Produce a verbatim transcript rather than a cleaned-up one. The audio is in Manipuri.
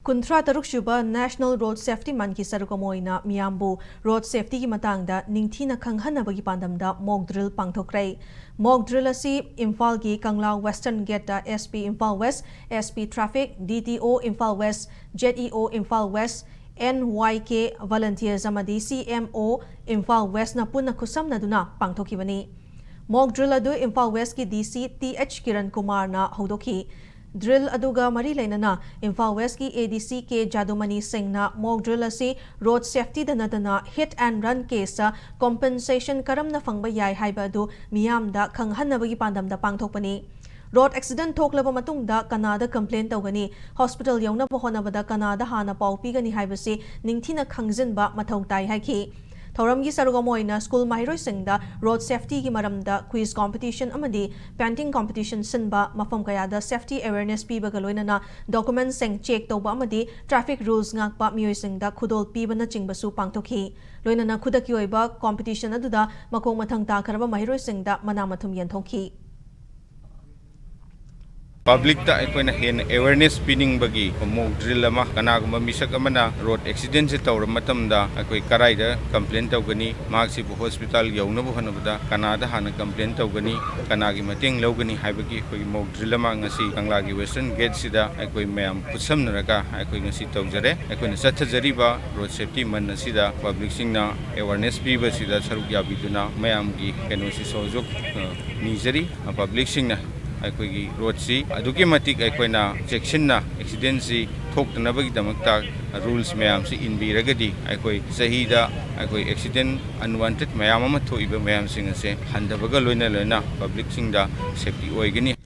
ꯀꯨꯟꯊ꯭ꯔꯥ ꯇꯔꯨꯛ ꯁꯨꯕ National Road Safety Monthꯀꯤ ꯁꯔꯨꯛ ꯑꯃ ꯑꯣꯏꯅ ꯃꯤꯌꯥꯝꯕꯨ ꯔꯣꯗ ꯁꯦꯐꯇꯤꯒꯤ ꯃꯇꯥꯡꯗ ꯅꯤꯡꯊꯤꯅ ꯈꯪꯍꯟꯅꯕꯒꯤ ꯄꯥꯟꯗꯝꯗ ꯃꯣꯛ ꯗ꯭ꯔꯤꯜ ꯄꯥꯡꯊꯣꯛꯈ꯭ꯔꯦ꯫ ꯃꯣꯛ ꯗ꯭ꯔꯤꯜ ꯑꯁꯤ ꯏꯝꯐꯥꯜꯒꯤ ꯀꯪꯂꯥ ꯋꯦꯁꯇꯔꯟ ꯒꯦꯠꯇ SP Imphal West, SP traffic, DTO Imphal West, ZEO Imphal West, NYK volunteers ꯑꯃꯗꯤ CMO ꯏꯝꯐꯥꯜ ꯋꯦꯁꯅ ꯄꯨꯟꯅ ꯈꯨꯠꯁꯝꯅꯗꯨꯅ ꯄꯥꯡꯊꯣꯛꯈꯤꯕꯅꯤ꯫ ꯃꯣꯛ ꯗ꯭ꯔꯤꯜ ꯑꯗꯨ ꯏꯝꯐꯥꯜ ꯋꯦꯁꯀꯤ DC TH ꯀꯤꯔꯟ ꯀꯨꯃꯥꯔꯅ ꯍꯧꯗꯣꯛꯈꯤ꯫ ꯗ꯭ꯔꯤꯜ ꯑꯗꯨꯒ ꯃꯔꯤ ꯂꯩꯅꯅ ꯏꯝꯐꯥꯜ ꯋꯦꯁꯀꯤ ADC K ꯖꯥꯗꯨꯃꯅꯤ ꯁꯤꯡꯅ ꯃꯣꯛ ꯗ꯭ꯔꯤꯜ ꯑꯁꯤ ꯔꯣꯗ ꯁꯦꯐꯇꯤꯗ ꯅꯠꯇꯅ hit and run caseꯇ compensation ꯀꯔꯝꯅ ꯐꯪꯕ ꯌꯥꯏ ꯍꯥꯏꯕ ꯑꯗꯨ ꯃꯤꯌꯥꯝꯗ ꯈꯪꯍꯟꯅꯕꯒꯤ ꯄꯥꯟꯗꯝꯗ ꯄꯥꯡꯊꯣꯛꯄꯅꯤ꯫ ꯔꯣꯗ ꯑꯦꯛꯁꯤꯗꯦꯟ ꯊꯣꯛꯂꯕ ꯃꯇꯨꯡꯗ ꯀꯅꯥꯗ ꯀꯝꯄ꯭ꯂꯦꯟ ꯇꯧꯒꯅꯤ, ꯍꯣꯁꯄꯤꯇꯥꯜ ꯌꯧꯅꯕ ꯍꯣꯠꯅꯕꯗ ꯀꯅꯥꯗ ꯍꯥꯟꯅ ꯄꯥꯎ ꯄꯤꯒꯅꯤ ꯍꯥꯏꯕꯁꯤ ꯅꯤꯡꯊꯤꯅ ꯈꯪꯖꯤꯟꯕ ꯃꯊꯧ ꯇꯥꯏ ꯍꯥꯏꯈꯤ꯫ ꯊꯧꯔꯝꯒꯤ ꯁꯔꯨꯛ ꯑꯃ ꯑꯣꯏꯅ ꯁ꯭ꯀꯨꯜ ꯃꯍꯩꯔꯣꯏꯁꯤꯡꯗ ꯔꯣꯗ ꯁꯦꯐꯇꯤꯒꯤ ꯃꯔꯝꯗ quiz competition ꯑꯃꯗꯤ painting competition ꯁꯤꯟꯕ, ꯃꯐꯝ ꯀꯌꯥꯗ ꯁꯦꯐꯇꯤ awareness ꯄꯤꯕꯒ ꯂꯣꯏꯅꯅ documentsꯁꯤꯡ check ꯇꯧꯕ ꯑꯃꯗꯤ traffic rules ꯉꯥꯛꯄ ꯃꯤꯑꯣꯏꯁꯤꯡꯗ ꯈꯨꯗꯣꯜ ꯄꯤꯕꯅꯆꯤꯡꯕꯁꯨ ꯄꯥꯡꯊꯣꯛꯈꯤ꯫ ꯂꯣꯏꯅꯅ ꯈꯨꯗꯛꯀꯤ ꯑꯣꯏꯕ competition ꯑꯗꯨꯗ ꯃꯈꯣꯡ ꯃꯊꯪ ꯇꯥꯈ꯭ꯔꯕ ꯃꯍꯩꯔꯣꯏꯁꯤꯡꯗ ꯃꯅꯥ ꯃꯊꯨꯝ ꯌꯦꯟꯊꯣꯛꯈꯤ꯫ ꯄꯕ꯭ꯂꯤꯛꯇ ꯑꯩꯈꯣꯏꯅ ꯍꯦꯟꯅ awareness ꯄꯤꯅꯤꯡꯕꯒꯤ mock drill ꯑꯃ, ꯀꯅꯥꯒꯨꯝꯕ ꯃꯤꯁꯛ ꯑꯃꯅ ꯔꯣꯗ ꯑꯦꯛꯁꯤꯗꯦꯟꯁꯦ ꯇꯧꯔꯕ ꯃꯇꯝꯗ ꯑꯩꯈꯣꯏ ꯀꯔꯥꯏꯗ ꯀꯝꯄ꯭ꯂꯦꯟ ꯇꯧꯒꯅꯤ, ꯃꯍꯥꯛꯁꯤꯕꯨ ꯍꯣꯁꯄꯤꯇꯥꯜ ꯌꯧꯅꯕ ꯍꯣꯠꯅꯕꯗ ꯀꯅꯥꯗ ꯍꯥꯟꯅ ꯀꯝꯄ꯭ꯂꯦꯟ ꯇꯧꯒꯅꯤ, ꯀꯅꯥꯒꯤ ꯃꯇꯦꯡ ꯂꯧꯒꯅꯤ ꯍꯥꯏꯕꯒꯤ ꯑꯩꯈꯣꯏꯒꯤ mock drill ꯑꯃ ꯉꯁꯤ ꯀꯪꯂꯥꯒꯤ ꯋꯦꯁꯇꯔꯟ ꯒꯦꯠꯁꯤꯗ ꯑꯩꯈꯣꯏ ꯃꯌꯥꯝ ꯈꯨꯠꯁꯝꯅꯔꯒ ꯑꯩꯈꯣꯏ ꯉꯁꯤ ꯇꯧꯖꯔꯦ꯫ ꯑꯩꯈꯣꯏꯅ ꯆꯠꯊꯖꯔꯤꯕ ꯔꯣꯗ ꯁꯦꯐꯇꯤ ꯃꯟ ꯑꯁꯤꯗ ꯄꯕ꯭ꯂꯤꯛꯁꯤꯡꯅ awareness ꯄꯤꯕꯁꯤꯗ ꯁꯔꯨꯛ ꯌꯥꯕꯤꯗꯨꯅ ꯃꯌꯥꯝꯒꯤ ꯀꯩꯅꯣꯁꯤ ꯁꯍꯌꯣꯒ, ꯑ, ꯅꯤꯖꯔꯤ꯫ ꯑ, ꯄꯕ꯭ꯂꯤꯛꯁꯤꯡꯅ ꯑꯩꯈꯣꯏꯒꯤ ꯔꯣꯗꯁꯤ ꯑꯗꯨꯛꯀꯤ ꯃꯇꯤꯛ ꯑꯩꯈꯣꯏꯅ ꯆꯦꯛꯁꯤꯟꯅ ꯑꯦꯛꯁꯤꯗꯦꯟꯁꯤ ꯊꯣꯛꯇꯅꯕꯒꯤꯗꯃꯛꯇ ꯔꯨꯜꯁ ꯃꯌꯥꯝꯁꯤ ꯏꯟꯕꯤꯔꯒꯗꯤ ꯑꯩꯈꯣꯏ ꯆꯍꯤꯗ ꯑꯩꯈꯣꯏ ꯑꯦꯛꯁꯤꯗꯦꯟ unwanted ꯃꯌꯥꯝ ꯑꯃ ꯊꯣꯛꯏꯕ ꯃꯌꯥꯝꯁꯤꯡ ꯑꯁꯦ ꯍꯟꯊꯕꯒ ꯂꯣꯏꯅ ꯂꯣꯏꯅ ꯄꯕ꯭ꯂꯤꯛꯁꯤꯡꯗ ꯁꯦꯐꯇꯤ ꯑꯣꯏꯒꯅꯤ꯫